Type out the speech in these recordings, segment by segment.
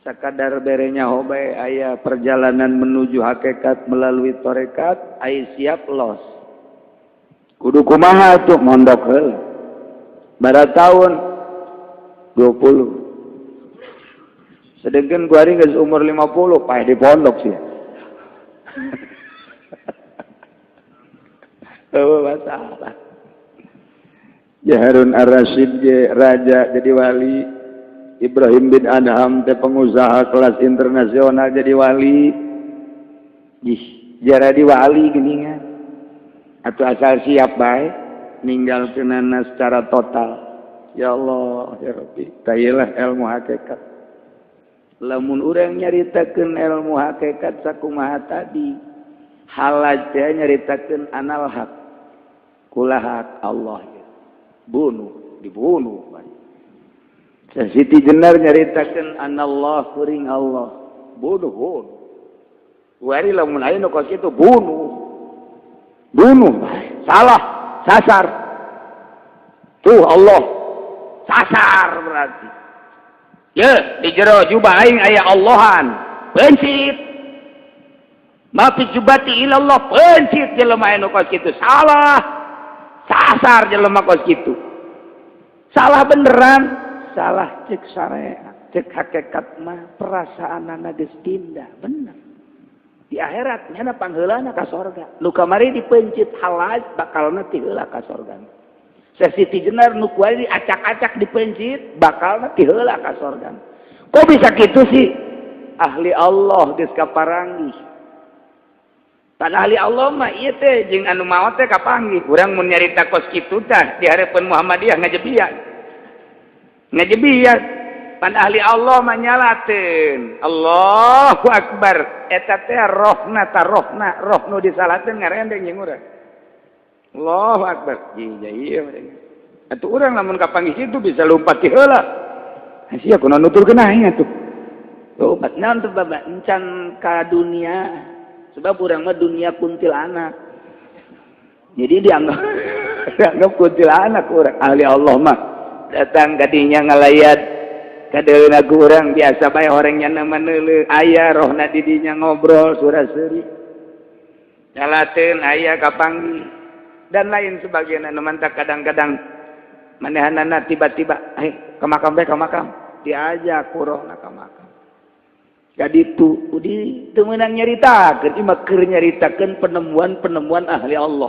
Sakadar berenya hobe aya perjalanan menuju hakikat melalui tarekat ai siap los. Kudu kumaha tuh mondok heula. Bara tahun 20. Sedangkan gua hari geus umur 50 paeh di pondok sih. Oh, masalah. Ya Harun Ar-Rasyid ge raja jadi wali. Ibrahim bin Adham teh pengusaha kelas internasional jadi wali. Ih, jadi wali geuningan. Atuh asal siap bae ninggalkeunana secara total. Ya Allah, ya Rabbi, tailah ilmu hakikat. Lamun urang nyaritakeun ilmu hakikat sakumaha tadi, halaj teh nyaritakeun anal haq. Kula hak Allah. Bunuh, dibunuh. Siti Jenar nyaritakeun anallah kuring Allah. Bunuh, bunuh. Wari lamun aya nu kos kitu bunuh. Bunuh, salah, sasar. Tuh Allah. Sasar berarti. Ye, di jero jubah aing aya Allahan. Pencit. Ma fi jubati ilallah, pencit jelema anu kos kitu. Salah. Sasar jelema kos kitu. Salah beneran. Salah cek syariat, cek hakikat mah perasaanana geus pindah, bener. Di akhirat nyana pangheulana ka sorga. Nu kamari dipencit halaj bakalna ti heula ka sorga. Siti Jenar nu kuari diacak-acak dipencit bakalna ti heula ka sorga. Kok bisa kitu sih? Ahli Allah geus kaparanggih. Pan ahli Allah mah ieu teh jeung anu maot teh kapanggih. Urang mun nyarita kos kitu tah di hareupeun Muhammadiyah ngajebian. Ngajebian. Pan ahli Allah mah nyalateun. Allahu akbar. Eta teh rohna ta rohna, roh nu disalateun ngarendeng jeung urang. Allahu akbar. Iya iya. Atuh urang lamun kapanggih kitu bisa lompat ti heula. Sia kunaon nuturkeun aing atuh. Lompat naon tuh bapak encan ka dunia. Sebab urang mah dunia kuntilanak. Jadi dianggap dianggap kuntilanak urang. Ahli Allah mah datang kadinya ngalayat kadeuna ku urang biasa bae orangnya nama neuleuh aya rohna di dinya ngobrol sura seuri. Nyalateun aya kapanggih dan lain sebagainya. Nu mantak kadang-kadang manehanana tiba-tiba eh ke makam bae, ke makam diajak ku rohna ka makam. Kaditu udi teu meunang nyaritakeun, ieu mah keur nyaritakeun penemuan-penemuan ahli Allah.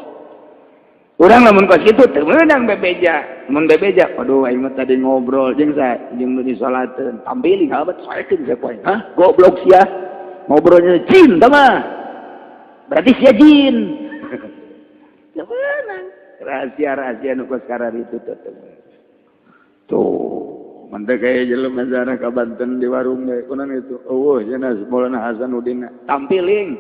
Urang lamun kos kitu teu meunang bebeja, mun bebeja, aduh aing mah tadi ngobrol jeung saya jeung nu disalateun, tampiling habat saekeun sia poe. Hah, goblok sia. Ngobrolnya jin tah mah. Berarti sia jin. Teu meunang. Rahasia-rahasia nu kos kararitu teh teu meunang. Tuh, mantep kayak jelema zarah ka Banten di warung ge kunaon itu. Eueuh cenah Maulana Hasanuddin tampiling.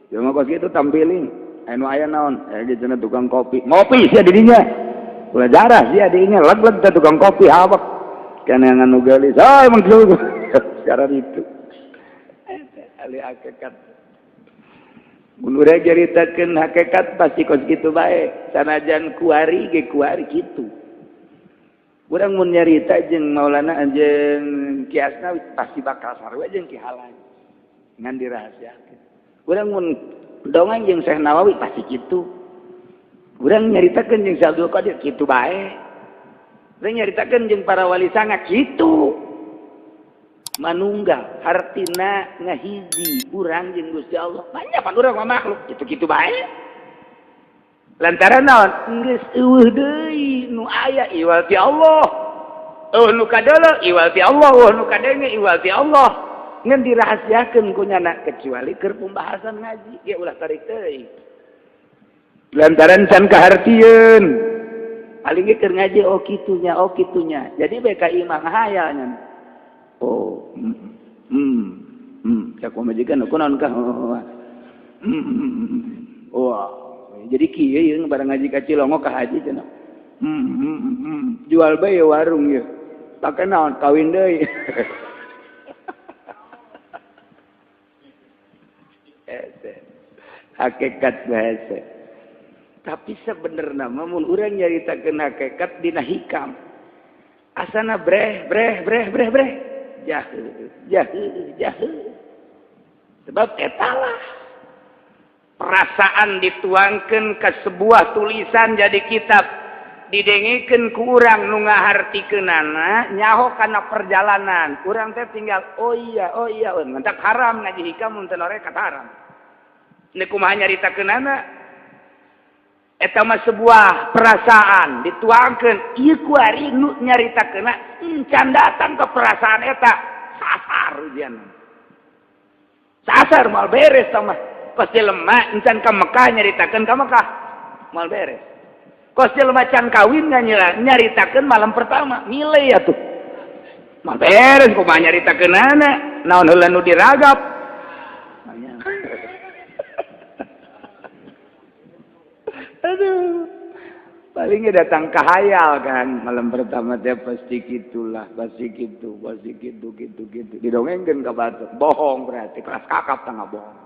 Jelema kos kitu tampiling. Anu aya naon? Eh ge cenah tukang kopi. Ngopi sia di dinya. Ulah jarah sia di dinya, leg-leg teh tukang kopi hawak. Kana nu geulis. Ah emang kieu sekarang itu. Ahli hakikat. Mun urang nyaritakeun hakikat pasti kos kitu bae. Sanajan kuari ge kuari kitu. Urang mun nyarita jeung Maulana jeung Ki Asnawi pasti bakal sarua jeung Ki Halaj. Ngan dirahasiakeun. Urang mun dongeng jeung Syekh Nawawi pasti kitu. Urang nyaritakeun jeung Syekh Abdul Qadir kitu bae. Urang nyaritakeun jeung para wali sanga kitu. Manunggal hartina ngahiji urang jeung Gusti Allah. Banyak pan urang mah makhluk kitu-kitu bae. Lantaran naon? Geus eueuh deui nu aya iwal ti Allah. Eueuh nu kadeuleu iwal ti Allah, eueuh nu kadenge iwal ti Allah. Ngan dirahasiakeun ku nyana kecuali keur pembahasan ngaji ge ulah tarik teuing. Lantaran can kahartieun. Paling ge keur ngaji oh kitunya, oh kitunya. Jadi BKI mah ngahayal nya. Oh, cak pamajikan kunaon kah? Wah, jadi kieu ieu barang ngaji ka Cilongo ka haji cenah. Jual bae warung ieu. Pake naon kawin deui. Hakikat bahasa. Tapi sebenarnya mun urang nyaritakeun hakikat dina hikam, asana breh breh breh breh breh, jahe jahe jahe. Sebab etalah perasaan dituangkan ke sebuah tulisan jadi kitab, didengekeun ku urang nu ngahartikeunana nyaho kana perjalanan urang teh, tinggal oh iya, oh iya, oh, mentak haram ngaji hikam mun teu norekat, haram. Ini kumaha nyaritakeunana? Eta mah sebuah perasaan dituangkeun ieu kuari, nu nyaritakeunna encan datang ke perasaan eta, sasar ujian, sasar, moal beres. Mah kos jelema encan ka Mekah nyaritakeun ka Mekah, moal beres. Kos jelema can kawin nyaritakeun malam pertama milih ya tuh, moal beres. Kumaha nyaritakeunana? Naon heula nu diragap? Aduh, palingnya datang ke hayal kan, malam pertama dia pasti gitulah, pasti gitu, pasti gitu gitu gitu, didongengkeun ka batur. Bohong berarti, kelas kakap tengah bohong.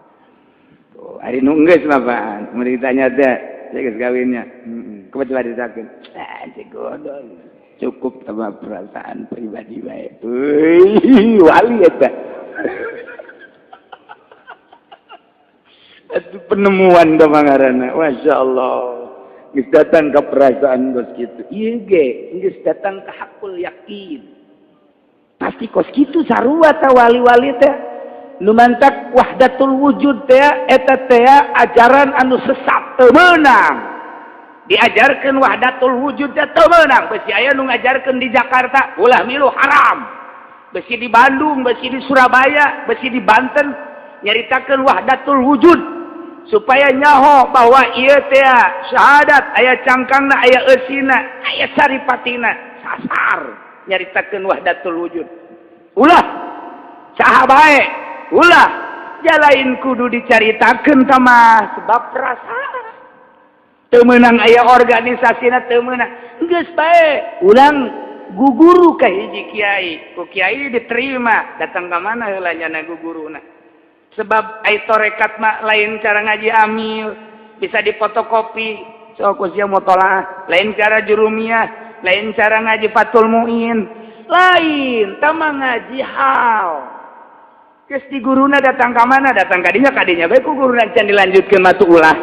Tuh, ari nu geus mah pan mun ditanya teh, saya geus kawinnya, heeh, kumaha coba ditakeun? Ah, godol. Cukup sama perasaan pribadi bae. Euy, wali eta. Itu penemuan teh ngaranna. Masya Allah. Geus datang ke perasaan kos kitu. Ieu ge geus datang ke hakul yakin. Pasti kos kitu sarua ta wali-wali teh. Nu mantak wahdatul wujud teh eta teh ajaran anu sesat, teu meunang. Diajarkeun wahdatul wujud teh teu meunang. Besi aya nu ngajarkeun di Jakarta, ulah milu, haram. Besi di Bandung, besi di Surabaya, besi di Banten nyaritakeun wahdatul wujud supaya nyaho bahwa ieu teh syahadat aya cangkangna, aya eusina, aya saripatina, sasar nyaritakeun wahdatul wujud. Ulah, saha bae ulah, jalain kudu dicaritakeun tama sebab perasaan teu meunang, aya organisasina teu meunang. Geus bae ulang guguru ka hiji kiai, ku kiai diterima, datang ka mana heula nyana guguruna. Sebab ai torekat mah lain cara ngaji amil bisa dipotokopi, sok sia mutolaah, lain cara jurumiyah, lain cara ngaji Fathul Muin, lain tama ngaji hal. Geus di guruna datang ka mana, datang ka dinya, ka dinya bae ku guruna can dilanjutkeun mah ulah,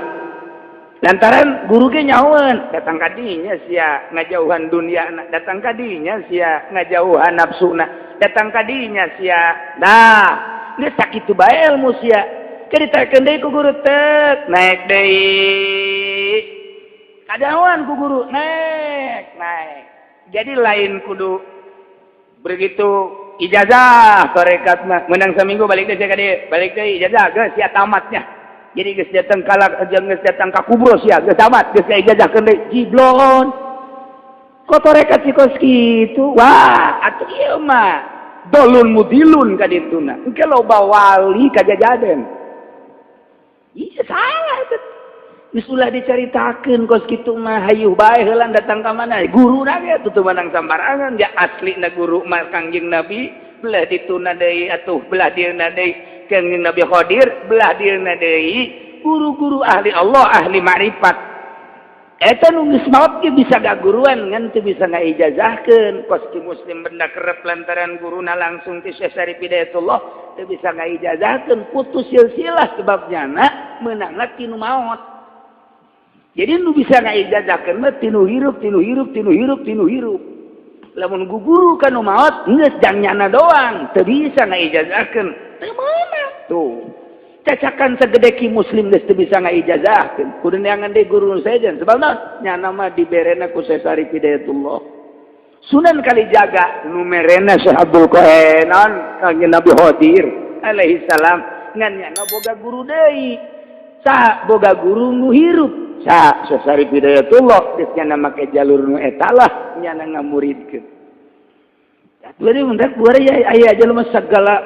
lantaran guru ge nyahoeun, datang ka dinya sia ngajauhan dunia, datang ka dinya sia ngajauhan nafsuna, datang ka dinya sia. Nah, geus sakitu bae ilmu sia, caritakeun deui ku guru, tek naik deui, kadawan ku guru, naik naik. Jadi lain kudu begitu ijazah tarekat mah menang seminggu balik deui ka dieu, balik deui ijazah, geus sia tamatnya. Jadi geus datang kalak geus datang ka kubro sia geus tamat, geus ijazahkeun deui, jiblon. Kok tarekat si kos kitu? Wah, atuh ieu mah dolun mudilun ka dituna, engke loba wali kajajaden. Iya, salah itu. Geus ulah dicaritakeun kos kitu mah, hayuh bae heulang datang ka mana guru na ge atuh teu meunang sambarangan. Ya aslina guru mah Kangjeng Nabi, belah dituna deui atuh, belah dieuna deui Kangjeng Nabi Khadir, belah dieuna deui guru-guru ahli Allah, ahli ma'rifat. Eta nu geus maot ge bisa gaguruan, ngan teu bisa ngaijazahkeun. Kos ki muslim benda kerep lantaran guruna langsung ti Syekh Syarif Hidayatullah teu bisa ngaijazahkeun, putus silsilah, sebab nyana meunangna tinu maot. Jadi nu bisa ngaijazahkeun mah tinu hirup, tinu hirup, tinu hirup, tinu hirup. Lamun guguru ka nu maot geus jang nyana doang, teu bisa ngaijazahkeun, teu meunang. Tuh, cacakan segede ki muslim geus teu bisa ngaijazahkeun, kudu neangan deui guru nu sejen. Sebab naon? Nyana mah diberena ku Syekh Syarif Hidayatullah. Sunan Kalijaga nu merena Syekh Abdul Qadir, naon, Kangjeng Nabi Khadir alaihi salam. Ngan nyana boga guru deui. Saha boga guru nu hirup? Saha? Syekh Syarif Hidayatullah. Geus nyana make jalur nu eta lah nyana ngamuridkeun. Jadi mendak buara ya aya jelema segala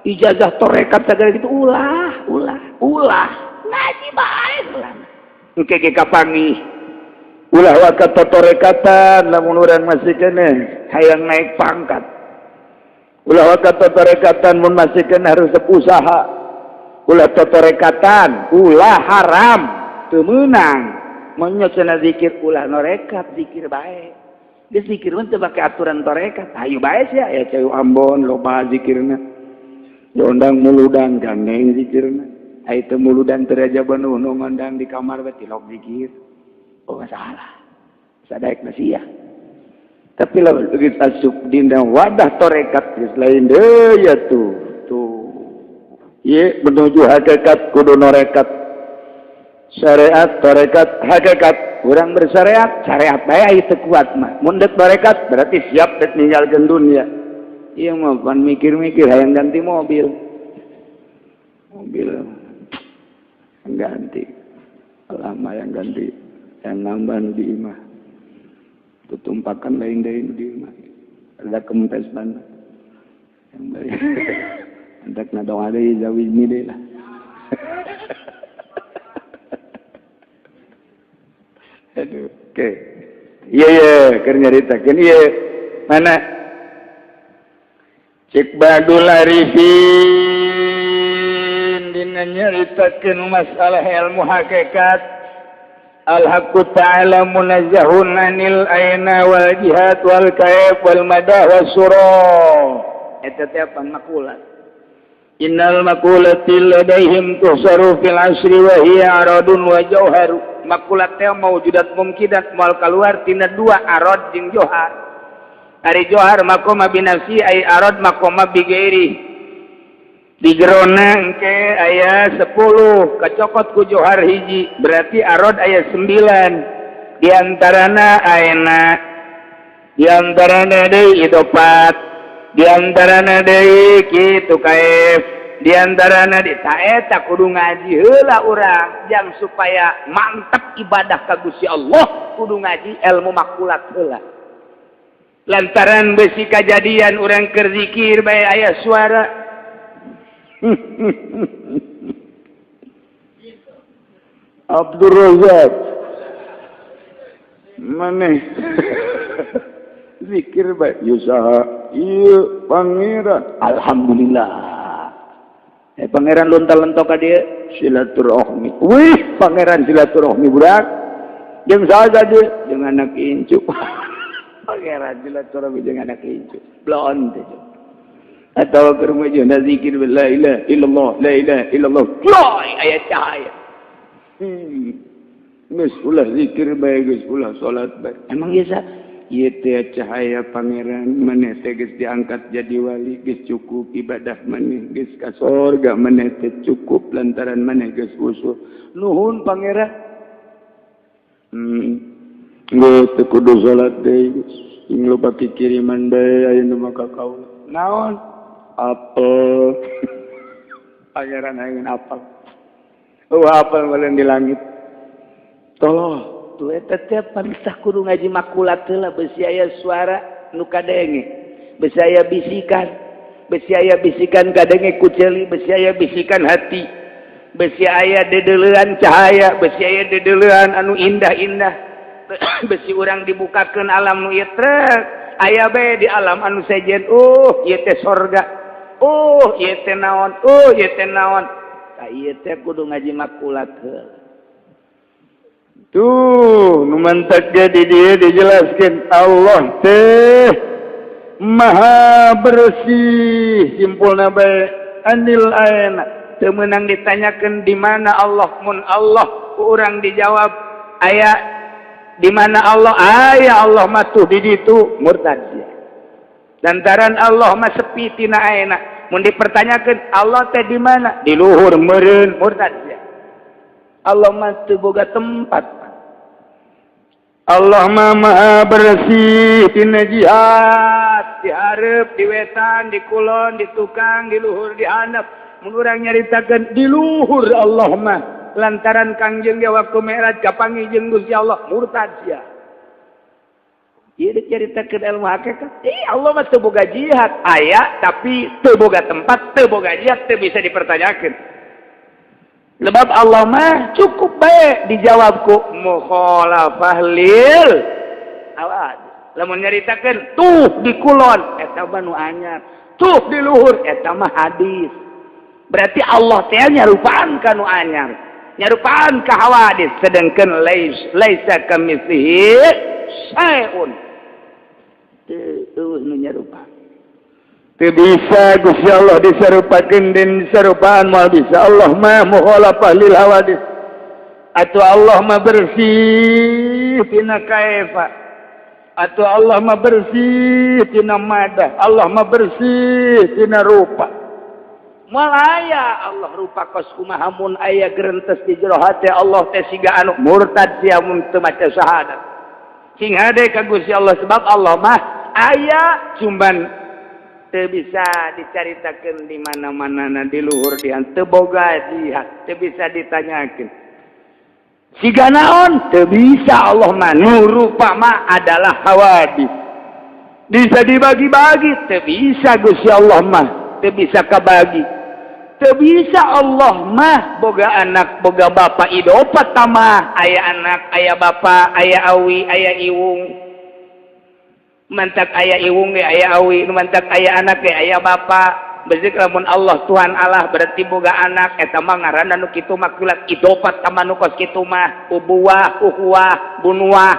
ijazah torekat segala gitu, ulah ulah ulah, ngaji bae lah. Engke ge kapanggih. Ulah wakat torekatan lamun urang masih keneh hayang naik pangkat. Ulah wakat torekatan mun masih keneh harus usaha. Ulah torekatan, ulah, haram, teu meunang. Monyot cenah zikir ulah norekat, zikir bae. Geus zikir mah teu make aturan torekat. Hayu bae sia ya cewek Ambon loba zikirna. Diondang muludan gandeng zikirna. Ai teu muludan teu raja nu ngondang di kamar bae tilok zikir. Oh masalah. Sadaek sia. Tapi lamun begitu asup dina wadah torekat geus lain deui ya tuh. Tuh. Ieu menuju hakikat kudu norekat. Syariat, torekat, hakikat. Urang bersyariat, syariat bae aya teu kuat mah. Mun deuk torekat berarti siap dek ninggalkeun dunia. Ieu mah pan mikir-mikir hayang ganti mobil. Mobil ganti. Lama yang ganti, yang nambah nu di imah. Tutumpakan lain deui nu di imah. Ada kempes ban. Yang beli. Hendak ngadoa deui zawijni deui lah. Aduh, oke. Iya iya, keur nyaritakeun ieu. Mana? Cek Badul Arifin dina nyaritakeun masalah ilmu hakikat. Al-haqqu ta'ala munazzahun anil aina wal jihad wal kaif wal madah was surah. Eta teh apa makulat? Innal makulati ladaihim tuhsaru fil asri wa hiya aradun wa jauharu. Makulat teh maujudat mumkinat moal kaluar tina dua arad jeung johar. Ari johar makoma binafsi ai arad makoma bigairi. Di jerona engke aya 10 kacokot ku johar hiji berarti arad aya 9. Di antarana aena, di antarana deui idofat, di antarana deui kitu kaif, di antarana di taeta kudu ngaji heula urang jang supaya mantep ibadah ka Gusti Allah kudu ngaji ilmu makulat heula. Lantaran besi kajadian urang keur zikir bae aya suara. Abdul Razak maneh zikir bae yusaha ieu pangeran alhamdulillah. Pangeran lontar-lentok ka dieu silaturahmi. Wih, pangeran silaturahmi budak. Jeung saha dieu? Jeung anak incu. Pangeran silaturahmi jeung anak incu. Blon teh. Atawa keur mah zikir la ilaha illallah, la ilaha illallah. Joy aya cahaya. Geus ulah zikir bae, geus ulah salat bae. Emang ieu sa? Ieu teh cahaya pangeran maneh teh geus diangkat jadi wali, geus cukup ibadah maneh, geus ka sorga maneh teh cukup lantaran maneh geus usul. Nuhun pangeran. Geus teu kudu salat deui, geus sing loba kikiriman bae aya nu maka kaula. Naon? Apel. Pangeran hayang apel. Oh, apel meuleun di langit. Tolong tuh eta teh pantas kudu ngaji makulat heula besi aya suara nu kadenge, besi aya bisikan, besi aya bisikan kadenge ku ceuli, besi aya bisikan hati, besi aya dedeleuan cahaya, besi aya dedeleuan anu indah-indah, besi urang dibukakeun alam nu ieu trek aya bae di alam anu sejen. Oh ieu teh sorga, oh ieu teh naon, oh ieu teh naon. Ka ieu teh kudu ngaji makulat heula. Tuh, nu mantak ge di dieu dijelaskeun Allah teh maha bersih simpulna bae anil aina. Teu meunang ditanyakeun di mana Allah, mun Allah ku urang dijawab aya di mana Allah, aya Allah mah tuh di ditu murtad sia. Lantaran Allah mah sepi tina aena. Mun dipertanyakeun Allah teh di mana? Di luhur meureun murtad sia. Allah mah teu boga tempat. Allah mah maha bersih tina jihad, di hareup, di wetan, di kulon, di tukang, di luhur, di handap. Mun urang nyaritakeun di luhur Allah mah lantaran Kangjeng ge waktu Mi'raj kapanggih jeung Gusti Allah murtad sia. Ieu dicaritakeun ilmu hakikat. Allah mah teu boga jihad, aya tapi teu boga tempat, teu boga jihad, teu bisa dipertanyakeun. Sebab Allah mah cukup baik dijawab ku mukhalafah lil awad. Lamun nyaritakeun tuh di kulon eta mah nu anyar, tuh di luhur eta mah hadis. Berarti Allah teh nyarupaan ka nu anyar. Nyarupaan ka hawadis, sedangkan laisa kamitslihi syai'un. Teu nu nyarupa. Teu bisa Gusti Allah disarupakeun den disarupaan, moal bisa. Allah mah mukhalafah lil hawadis. Atau Allah mah bersih tina kaifa, atau Allah mah bersih tina madah, Allah mah bersih tina rupa. Moal aya Allah rupa kos kumaha. Mun aya gerentes di jero hate Allah teh siga anu murtad sia mun teu maca syahadat. Sing hade ka Gusti Allah, sebab Allah mah aya, cuman teu bisa dicaritakeun di mana-mana, di luhur di teu boga jihad, teu bisa ditanyakeun siga naon, teu bisa. Allah mah nu rupa mah adalah hawadis. Bisa dibagi-bagi, teu bisa. Gusti Allah mah teu bisa kabagi, teu bisa. Allah mah boga anak, boga bapak, idofat tamah aya anak, aya bapak, aya awi, aya iwung. Mantak aya iwung ge aya awi, mantak aya anak ge aya bapak. Bezik lamun Allah Tuhan Allah berarti boga anak, eta mah ngaranna nu kitu makulat idofat tamah. Nu kos kitu mah ubuwah, ukhuwah, bunuwah.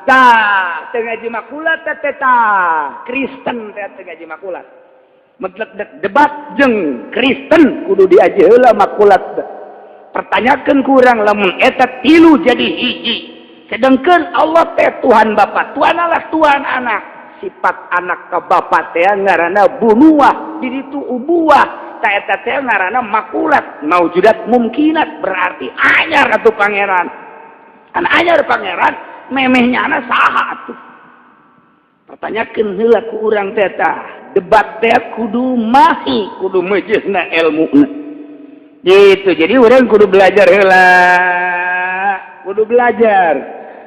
Tah, teu ngaji makulat teh, tah Kristen teh teu ngaji makulat. Mutlak debat jeung Kristen kudu diaji heula makulat. Pertanyakeun kurang lamun eta tilu jadi hiji, sedangkan Allah teh Tuhan Bapa, Tuhan Allah, Tuhan Anak. Sifat anak ke Bapa teh ngaranna bunuah, di ditu ubuwah. Ta eta teh ngaranna makulat maujudat mumkinat, berarti anyar atuh pangeran. Kan anyar pangeran, memehnya anak saha atuh? Pertanyakeun heula ku urang teh. Tah, debat teh kudu mahi, kudu mejehna ilmuna gitu. Jadi orang kudu belajar heula, kudu belajar,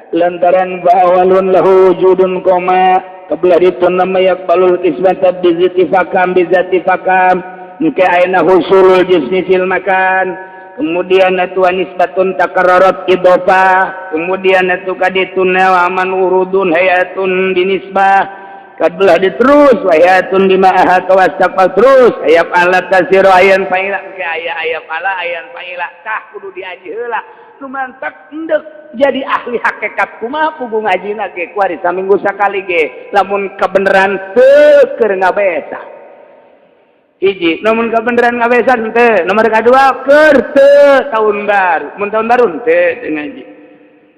lantaran ba'awalun lahu wujudun koma kebelah itu nama yaqbalul qismata bizati fakam bizati fakam engke ayeuna husulul jismi fil makan. Kemudian atuh nisbatun takarrarat idofah, kemudian atuh kadituna aman urudun hayatun binisbah, kabelah diterus wayatun bima ahata wastaqal, terus ayat ala tasiru ayan fa'ila ke aya ayat ala ayan fa'ila. Tah, kudu diaji heula. Nu mantak endek jadi ahli hakikat kumaha pugu ngajina ge kuari saminggu sakali ge lamun kebenaran teu keur ngabesa. Hiji, namun kebenaran ngabesa teu. Nomor kadua, keur teu tahun baru. Mun tahun baru teu ngaji,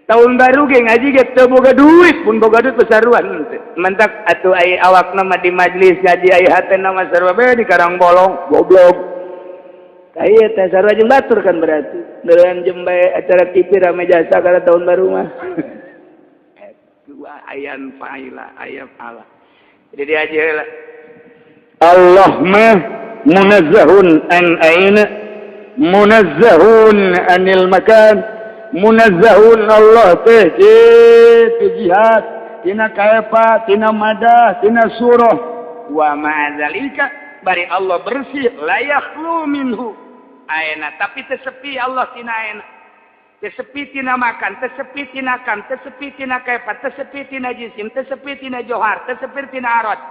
tahun baru ge ngaji ge teu boga duit, pun boga duit pesaruan teu. Mantak atuh ai awakna mah di majlis ngaji, ai hatena mah sarua bae di karang bolong, goblok. Ieu teh sarua jeung batur kan, berarti neureun jeung bae acara TV rame jasa karena tahun baru mah. Dua ayan fa'ila ayat Allah, jadi diaji heula. Allah mah munazzahun an aina, munazzahun anil makan, munazzahun Allah teh kitu jihad tina kaifa, tina madah, tina surah. Wa ma'adzalika, bari Allah bersih, la yakhlu minhu aina, tapi tesepi Allah tina aina, tesepi tina makan, tesepi tina kam, tesepi tina kaifa, tesepi tina jisim, tesepi tina johar, tesepi tina arad.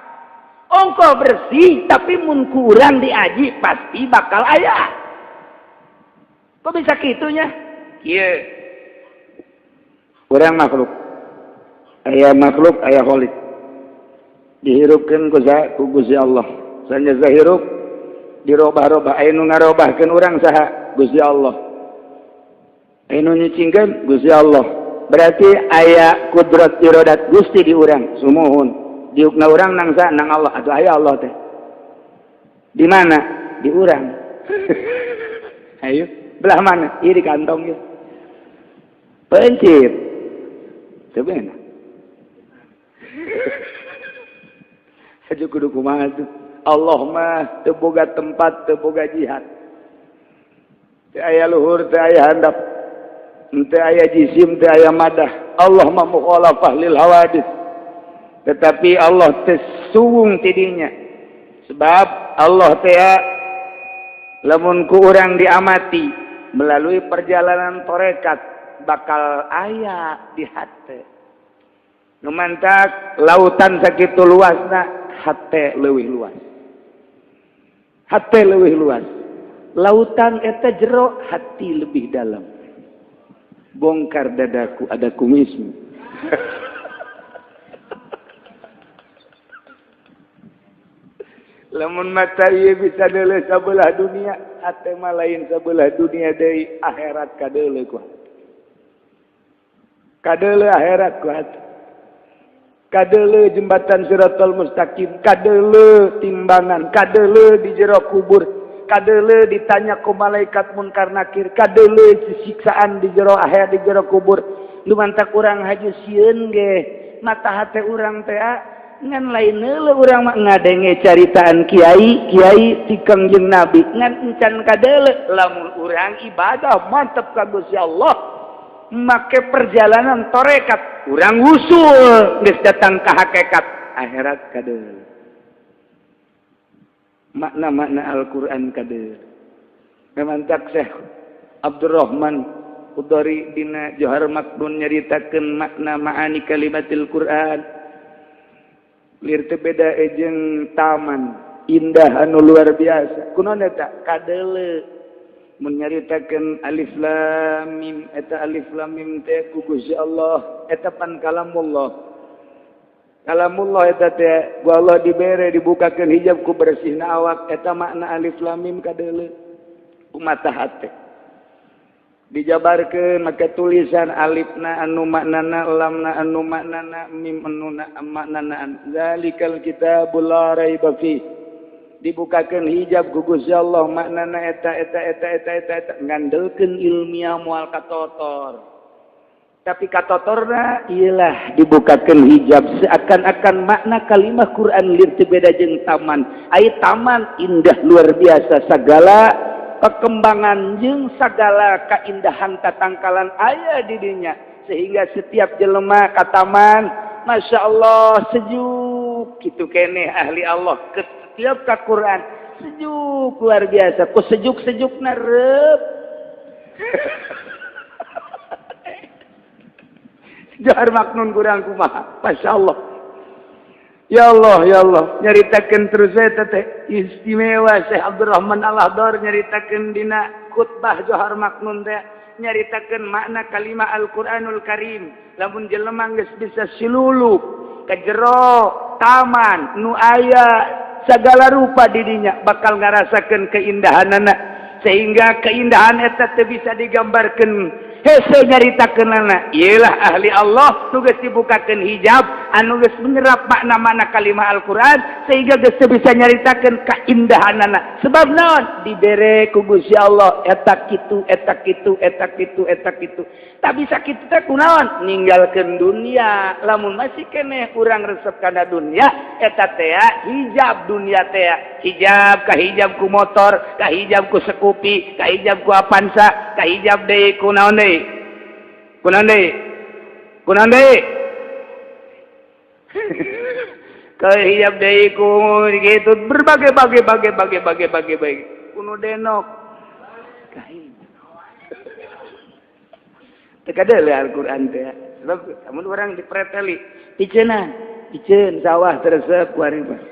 Ongko bersih, tapi mun kurang diaji pasti bakal aya. Kok bisa kitunya? Kieu. Urang makhluk, aya makhluk, aya kholik, dihirupkeun ku ku Gusti Allah. Sanyasa hirup dirobah-robah, aya nu ngarobahkeun urang saha? Gusti Allah. Aya nu nyicingkeun Gusti Allah. Berarti aya kudrat irodat Gusti di urang. Sumuhun diukna urang nang sa nang Allah atau aya Allah teh di mana? Di urang. Ayo, belah mana? Ieu di kantong ieu pencit. Sebenarnya aja kudu kumaha tuh? Allah mah teu boga tempat, teu boga jihad, teu aya luhur, teu aya handap, teu aya jisim, teu aya madah. Allah mah mukhalafah lil hawadis, tetapi Allah teu suwung tidinya, sebab Allah teh lamun ku urang diamati melalui perjalanan torekat bakal aya di hati. Nu mantak lautan sakitu luasna, hate leuwih luas, hate leuwih luas. Lautan eta jero, hati lebih dalam. Bongkar dadaku ada kumismu. Lamun mata ieu bisa deuleu sabelah dunia, hate mah lain sabelah dunia deui, akhirat kadeuleu ku. Kadeuleu akhirat ku hate. Kadeuleu jembatan Siratal Mustaqim, kadeuleu timbangan, kadeuleu di jero kubur, kadeuleu ditanya ku malaikat munkar nakir, kadeuleu siksaan di jero akhirat di jero kubur. Lumantak urang haju sieun ge, mata hate urang teh ngan lain neuleuh urang mah ngadenge caritaan kiai, kiai ti Kangjeng Nabi, ngan encan kadeuleu lamun urang ibadah mantep ka Gusti Allah, make perjalanan tarekat, urang wusul geus datang ka hakikat akhirat kadeuleu. Makna-makna Al-Qur'an kadeuleu. Mantak Syekh Abdurrahman Khudari dina Johar Maknun nyaritakeun makna maani kalimatil Qur'an. Lir teu beda jeung taman indah anu luar biasa. Kunaon eta? Kadeuleu. Mun nyaritakeun alif lam mim, eta alif lam mim teh ku Gusti Allah, eta pan kalamullah. Kalamullah eta teh ku Allah dibere dibukakeun hijab ku bersihna awak, eta makna alif lam mim kadeuleu. Ku mata hate. Dijabarkeun make tulisan alifna anu maknana, lamna anu maknana, mim anu maknana. Zalikal kitabul la raiba fi. Dibukakeun hijab ku Gusti Allah maknana eta eta eta eta eta eta ngandelkeun ilmiah moal katotor. Tapi katotorna iyalah dibukakeun hijab seakan-akan makna kalimah Quran lir teu beda jeung taman. Ai taman indah luar biasa sagala perkembangan jeung segala keindahan tatangkalan aya di dinya sehingga setiap jelema ka taman Masya Allah sejuk kitu keneh ahli Allah setiap ka Quran sejuk luar biasa ku sejuk-sejukna reup. Johar Maknun kurang kumaha Masya Allah. Ya Allah, ya Allah, nyaritakeun terus eta teh istimewa Syekh Abdurrahman Al-Ahdar nyaritakeun dina khutbah Johar Maknun teh nyaritakeun makna kalimah Al-Qur'anul Karim. Lamun jelema geus bisa silulup ka jero taman nu aya sagala rupa di dinya bakal ngarasakeun keindahanana sehingga keindahan eta teu bisa digambarkeun. Hese nyaritakeunana ieulah ahli Allah nu geus dibukakeun hijab anu geus menyerap makna-makna kalimah Al-Qur'an sehingga geus teu bisa nyaritakeun kaindahanana sebab naon dibere ku Gusti Allah eta kitu eta kitu eta kitu eta kitu tak bisa kitu teh kunaon ninggalkeun dunia lamun masih keneh urang resep kana dunia eta teh hijab dunia teh hijab ka hijab ku motor ka hijab ku Scoopy ka hijab ku Avanza ka hijab deui ku naon deui kunaon deui kunaon deui ka hijab deui ku gitu berbagai bagai bagai bagai bagai bagai bagai kuno denok ka hijab teu kadeuleu Al-Qur'an teh sebab amun urang dipreteli piceuna piceun sawah teresep ku ari mah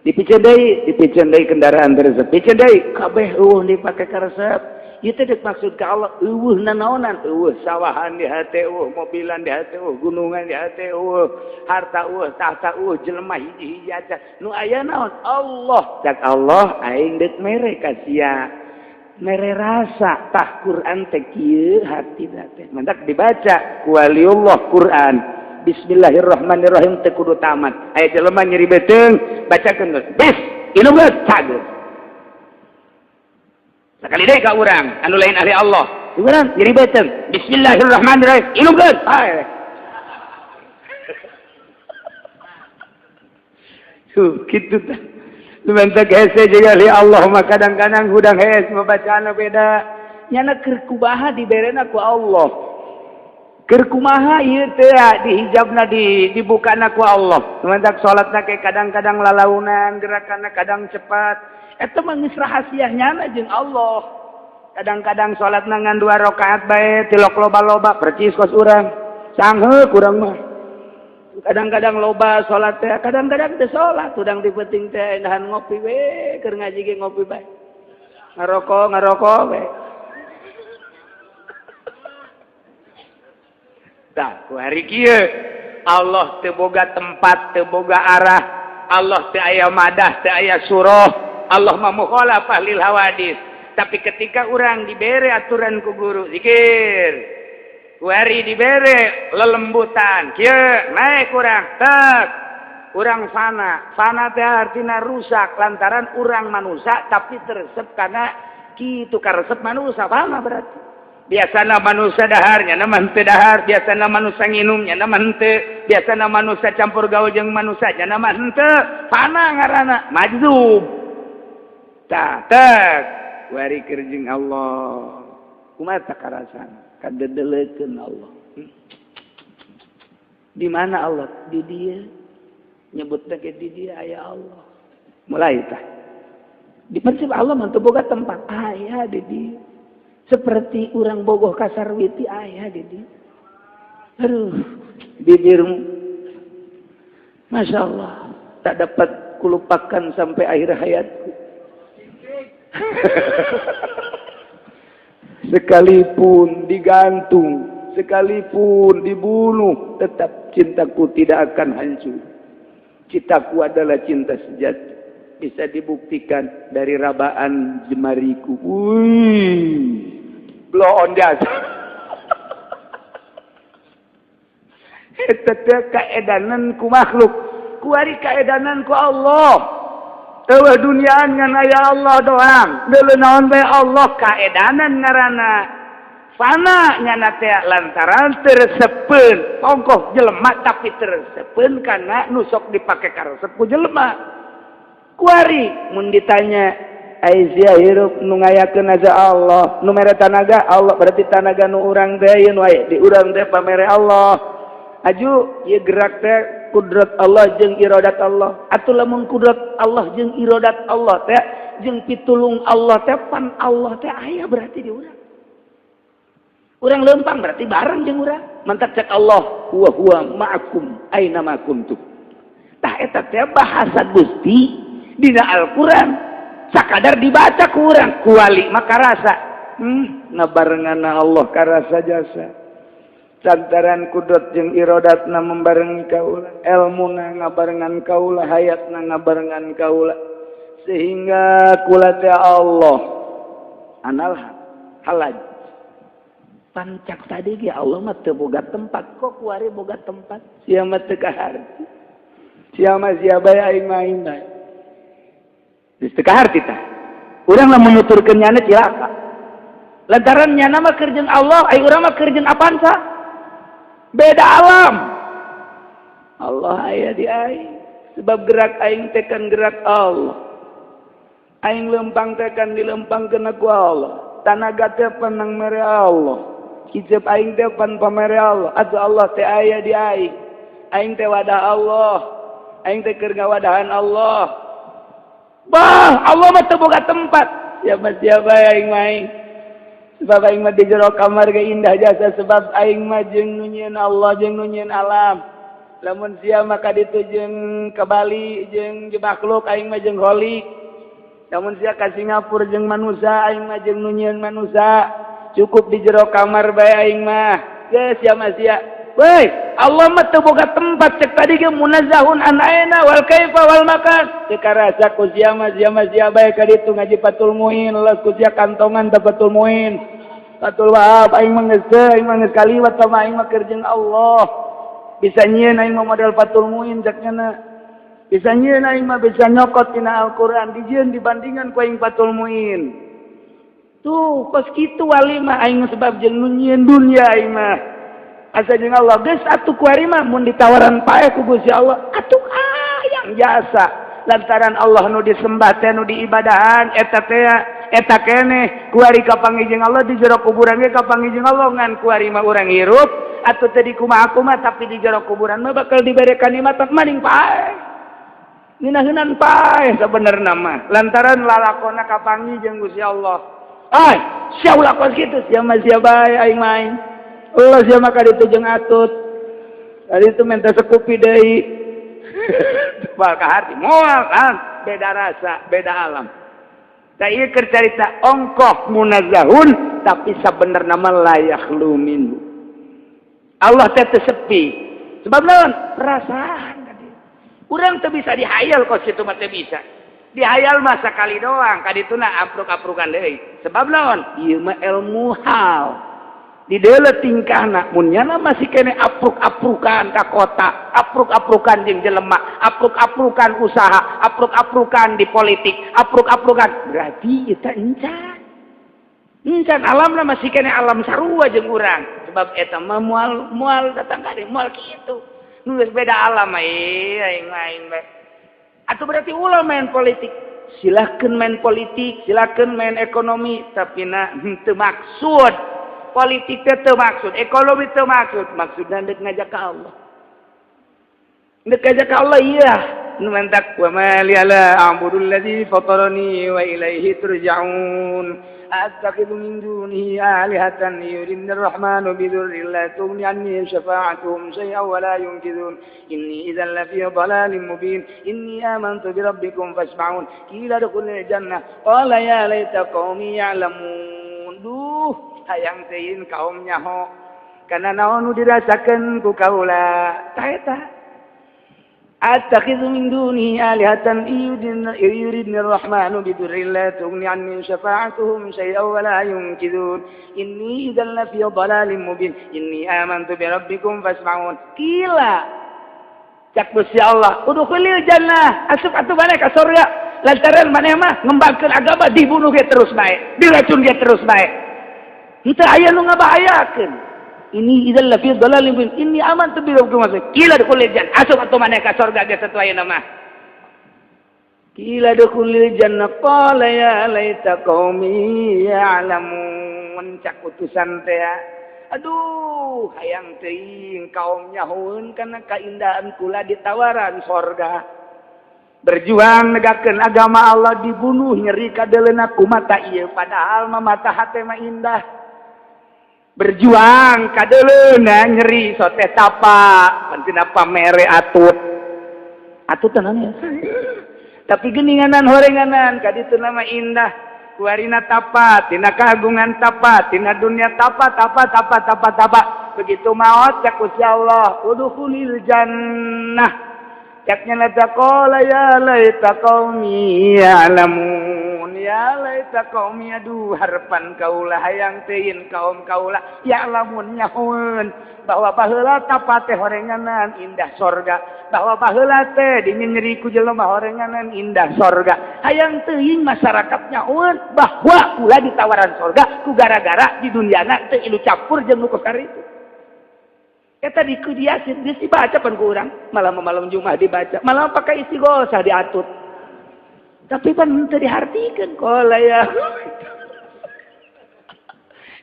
dipiceun deui dipiceun deui kendaraan teresep piceun deui kabeh eueuh dipake karesep. Ieu teh deuk maksud ka Allah eueuh nanaonan eueuh sawahan di hate eueuh mobilan di hate eueuh gunungan di hate eueuh harta eueuh tahta eueuh jelema hiji-hiji aja nu aya naon Allah cak Allah aing deuk mere ka sia mere rasa tah Quran teh kieu hatina teh mantak dibaca ku waliullah Quran Bismillahirrahmanirrahim teu kudu tamat aya jelema nyeri beuteung bacakeun geus bes inum geus cageus sekali deui ka urang anu lain ahli Allah urang nyeri beuteung Bismillahirrahmanirrahim inum geus bae tuh kitu tah lumantak hese jeung ahli Allah mah kadang-kadang hudang hees mabacaana beda nyana keur kumaha diberena ku Allah keur kumaha ieu teh dihijabna dibukana ku Allah lumantak salatna ke kadang-kadang lalaunan gerakanna kadang cepat eta mah geus rahasia nyana jeung Allah. Kadang-kadang salatna ngan 2 rakaat bae tilok loba-loba percis kos urang sangheuk urang mah. Kadang-kadang loba salat teh kadang-kadang teu salat udang di penting teh indahan ngopi we keur ngaji ge ngopi bae. Ngarokok ngarokok we. Tah, ku hari kieu Allah teu boga tempat, teu boga arah. Allah teu aya madah, teu aya surah. Allah mah mukhalafah lil hawadis. Tapi ketika orang dibere aturan ku guru zikir, kuari dibere lelembutan, kieu naik urang tek urang fana. Fana teh artina rusak lantaran urang manusia tapi teresep karena kitu karesep manusia fana berarti. Biasana manusia daharnya nama henteu dahar, biasana manusia nginumnya nama henteu, biasana manusia campur gaul jeung manusia nya nama henteu, fana ngaranna majzub. Tah tek wari keur jeung Allah. Kumaha tah karasana? Kadedelekeun Allah. Di mana Allah? Di dia. Nyebutna ge di dia aya Allah. Mulai tah. Di prinsip Allah mah teu boga tempat, aya di dia. Seperti urang bogoh ka Sarwiti aya di dia. Aduh, bibirmu. Masya Allah, tak dapat kulupakan sampai akhir hayatku. Sekalipun digantung, sekalipun dibunuh, tetap cintaku tidak akan hancur. Cintaku adalah cinta sejati. Bisa dibuktikan dari rabaan jemariku. Wih, blow on jasa. Eta teh kaedanan ku makhluk, kuari kaedanan ku Allah. Eueuh duniaan ngan aya Allah doang. Deuleu naon bae Allah kaedanan ngaranna. Fana nyana teh lantaran tersepeun ongkoh jelema tapi tersepeun kana nu sok dipake karesep ku jelema. Kuari mun ditanya ai sia hirup nu ngayakeun aja Allah, nu mere tanaga Allah, berarti tanaga nu urang teh ieu nu aya di urang teh pamere Allah. Aju ieu gerak teh kudrat Allah jeung iradat Allah. Atuh lamun kudrat Allah jeung iradat Allah teh jeung pitulung Allah teh pan Allah teh aya berarti di urang. Urang lempang berarti bareng jeung urang. Mantap cek Allah, huwa huwa ma'akum aina ma kuntum. Tah eta teh bahasa Gusti dina Al-Qur'an. Sakadar dibaca ku urang, kuali maka rasa. Ngabarenganna Allah karasa jasa. Lantaran kudrat jeung iradatna membarengi kaula, elmuna ngabarengan kaula, hayatna ngabarengan kaula. Sehingga kula teh Allah anal halaj. Pancak tadi ge Allah mah teu boga tempat, kok kuari boga tempat? Sia mah teu kaharti. Sia mah sia bae aing mah aing bae. Geus teu kaharti tah. Urang lamun nuturkeun nyana cilaka. Lantaran nyana mah keur jeung Allah, ai urang mah keur jeung Avanza. Beda alam. Allah aya di aing. Sebab gerak aing teh kan gerak Allah. Aing lempang teh kan dilempangkeun ku Allah. Tanaga teh panang mere Allah. Hijab aing teh pan pamere Allah. Atuh Allah teh aya di aing. Aing teh wadah Allah. Aing teh keur ngawadahan Allah. Bah, Allah mah teu boga tempat. Siapa siapa aing mah aing. Sebab aing mah di jero kamar ge indah jasa sebab aing mah jeung nu nyieun Allah jeung nu nyieun alam. Lamun sia mah ka ditu jeung ka Bali jeung makhluk aing mah jeung Khalik. Lamun sia ka Singapura jeung manusia aing mah jeung nu nyieun manusia. Cukup di jero kamar bae aing mah. Geus sia mah sia. Woi, Allah mah teu boga tempat cek tadi ge munazzahun an aina wal kaifa wal makan. Teu karasa ku sia mah sia mah sia bae ka ditu ngaji Fathul Muin, leus ku sia kantongan teh Fathul Muin. Fathul Wahab aing mah geus teu, aing mah geus kaliwat sama aing mah keur jeung Allah. Bisa nyieun aing mah model Fathul Muin cek nyana. Bisa nyieun aing mah bisa nyokot tina Al-Qur'an dijieun dibandingan ku aing Fathul Muin. Tuh kos kitu wali mah aing sebab jeung nu nyieun dunya aing mah. Asa jeung Allah geus atuh kuari mah mun ditawaran paeh ku Gusti Allah atuh ayang jasa lantaran Allah nu disembah teh nu diibadahan eta teh eta keneh kuari kapanggih jeung Allah di jero kuburan ge kapanggih jeung Allah ngan kuari mah urang hirup atuh teh di kumaha kumaha tapi di jero kuburan mah bakal dibere kanikmatan maning paeh ngeunaheunnan paeh sabenerna mah lantaran lalakona kapanggih jeung Gusti Allah. Ay, sia ulah kos kitu sia mah sia bae aing mah aing. Allah sia mah ka ditu jeung atut. Tadi itu minta sekupi deui. Bal ka hati moal kan beda rasa, beda alam. Tah ieu keur carita ongkoh munazzahun tapi sabenerna mah la yakhlu minhu. Allah teh teu sepi. Sebab naon? Perasaan tadi. Urang teu bisa dihayal kos kitu mah teu bisa. Dihayal mah sakali doang, kadituna apruk-aprukan deui. Sebab naon? Ieu mah ilmu hal. Di deuleu tingkahna mun nyana masih kene apruk-aprukan ka kota, apruk-aprukan jeung jelema, apruk-aprukan usaha, apruk-aprukan di politik, apruk-aprukan berarti eta encan. Encan alamna masih kene alam sarua jeung urang. Sebab eta mah moal moal datang ka dieu moal kitu. Nu geus beda alam mah aing main bae. Atuh berarti ulah main politik. Silakeun main politik, silakeun main ekonomi, tapi na henteu maksud politik teh maksud, ekonomi teu maksud, maksudna deuk ngajak ka Allah. Deuk ngajak ka Allah iya. Nu mantak wa ma li ala a'budul ladzi fatarani wa ilaihi turja'un. Attakhidhu min dunihi alihatan yuridni ar-rahmanu bidurrin la tughni anni syafa'atuhum syai'an wa la yunqidhun. Inni idzan lafi dhalalin mubin. Inni amantu bi rabbikum fasma'un. Qila udkhulil jannah. Qala ya laita qaumi ya'lamun. Duh, hayang teuing kaum nyaho karena naon nu dirasakeun ku kaula ta eta attakhidhu min dunihi alihatan yuridni ar-rahmanu bidurrin la tughni anni syafa'atuhum syai'an wa la yunqidhun. Inni idzan lafi dhalalin mubin. Inni amantu bi rabbikum fasma'un. Qila cak Gusti Allah udkhulil jannah, asup atuh maneh ka surga lantaran maneh mah ngembangkeun agama dibunuh ge terus bae, diracun ge terus bae. Henteu aya nu ngabahayakeun. Ini idzal lafi dhalalin mubin. Inni amantu bi rabbikum. Qila udkhulil jannah, asup atuh maneh ka surga ge satu ayeuna mah. Qila udkhulil jannah qala ya laita qaumi ya'lamun. Cak utusan teh aduh hayang teuing kaum nyahoeun kana kaindahan kula ditawaran sorga. Berjuang negakeun agama Allah dibunuh nyeri kadeleuna ku mata ieu padahal mah mata hate mah indah. Berjuang kadeleuna nyeri sote tapa pan tina pamere atut. Atut tenan ya. Tapi geuninganan horenganan kadituna mah indah. Kuarina tapa, tina kagungan tapa, tina dunia tapa, tapa, tapa, tapa, tapa. Begitu maot cak Gusti Allah, udkhulil jannah. Caknya lata qala ya laita qaumi ya'lamun. Ya laita qaumi aduh harapan kaula hayang teuing kaum kaula ya'lamun nyahoeun bahwa baheula tapa teh horenganan indah sorga, bahwa baheula teh dinyeri ku jelema horenganan indah sorga. Hayang teuing masyarakat nyahoeun bahwa kula ditawaran sorga ku gara-gara di duniana teu ilu campur jeung nu kos itu. Eta di ku Yasin geus dibaca pan ku urang, malam-malam Jumat dibaca, malam pakai istighosah diatut. Tapi pan henteu dihartikeun qala ya.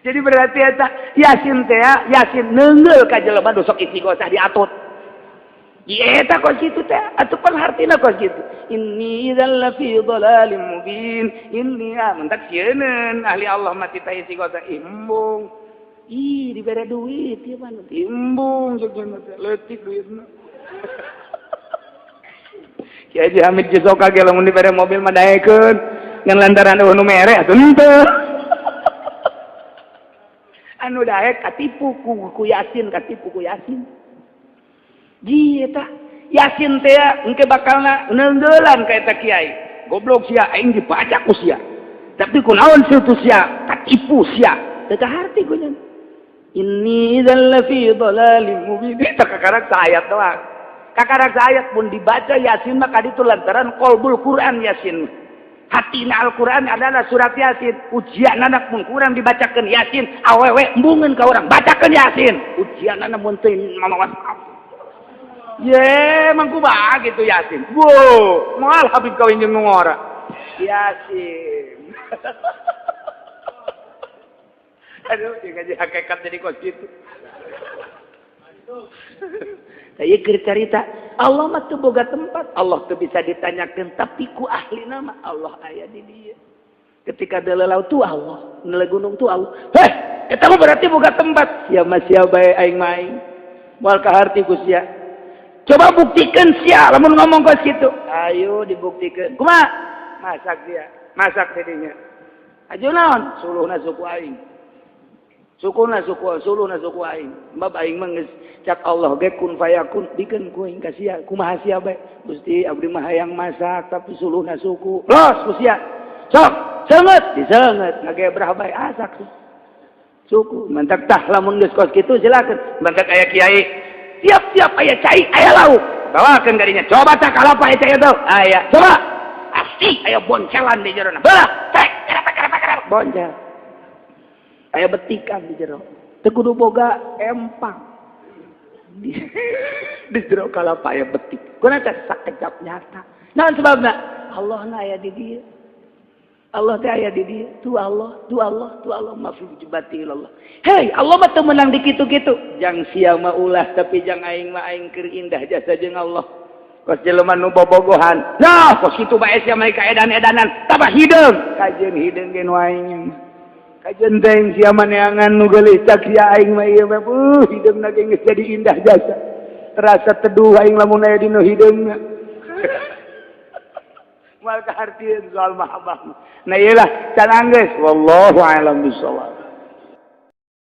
Jadi berarti eta Yasin teh Yasin neunggeul ka jelema nu sok istighosah diatut. Ieu eta kos kitu teh atuh pan hartina kos kitu. Inni idzal lafi dhalalim mubin. Inni amantak sieun ahli Allah mah tita istighosah embung. Ih, dibere duit ieu mah timbung jeung teh leutik duitna. Kiai Haji Hamid Cisoka ge lamun dibere mobil mah daekeun ngan lantaran eueuh nu mere atuh henteu. Anu daek katipu ku Yasin, katipu ku Yasin. Ji eta Yasin teh engke bakalna neunggelan ka eta kiai. Goblok sia aing dibaca ku sia. Tapi kunaon situ sia katipu sia. Teu kaharti ku nya. Inni idzal lafi dhalalin mubin. Eta kakarak saayat doang. Kakarak saayat pun dibaca Yasin mah kaditu lantaran qalbul Quran Yasin. Hatina Al-Quran adalah surat Yasin. Ujian anak pun kurang dibacakan Yasin, awewe embungeun ka urang bacakeun Yasin. Ujian anak mun teu mamawas. Ye, mang kumaha gitu Yasin. Wo, moal Habib kawin jeung nu ngora. Yasin. Aduh, jeung ngaji hakikat jadi kos kitu. Saya keur carita, Allah mah teu boga tempat, Allah teu bisa ditanyakeun, tapi ku ahli nama Allah aya di dieu. Ketika delelau tuh Allah, nele gunung tuh Allah. Heh, eta mah berarti boga tempat. Sia mah sia bae aing mah aing. Moal kaharti ku sia. Coba buktikan sia lamun ngomong kos kitu. Ayo dibuktikan. Kumaha? Masak dia, masak didinya. Aju naon? Suluhna suku aing. Sukuna suku suluna suku aing. Bab aing mah geus cak Allah ge kun fayakun bikeun ku aing ka sia, kumaha sia bae. Gusti, abdi mah hayang masak, tapi suluhna suku. Los ku sia. Sok, seungeut, diseungeut, ngagebrah bae asak suku. Mantak tah lamun geus kos kitu silakeun. Mantak aya kiai tiap-tiap aya cai, aya lauk. Bawakeun ka dinya. Coba tak kalapa aya cai itu. Aya. Coba. Pasti aya boncelan di jerona. Belah, cek, kerep kerep kerep. Boncel. Aya betikan di jero. Teu kudu boga empang. Di jero kalapa aya betik. Kuna teh sakejap nyata. Naon sebabna? Allah na aya di dieu. Allah teh aya di dieu. Tu Allah, tu Allah, tu Allah, ma fi jibati Allah. Hei, Allah mah teu meunang di kitu-kitu. Jang sia mah ulah, tapi jang aing mah aing keur indah jasa jeung Allah. Kos jelema nu bobogohan. Nah, kos kitu bae sia mah edan-edanan, tabah hideung. Kajeun hideung ge nu aing. Kajeun teh sia mah neangan nu geulis, cak sia aing mah ieu mah hideungna ge geus jadi indah jasa. Terasa teduh aing lamun aya dina hideungna. Moal kahartieun soal mahabbah. Nah, iyalah can anggeus, wallahu a'lam bissawab.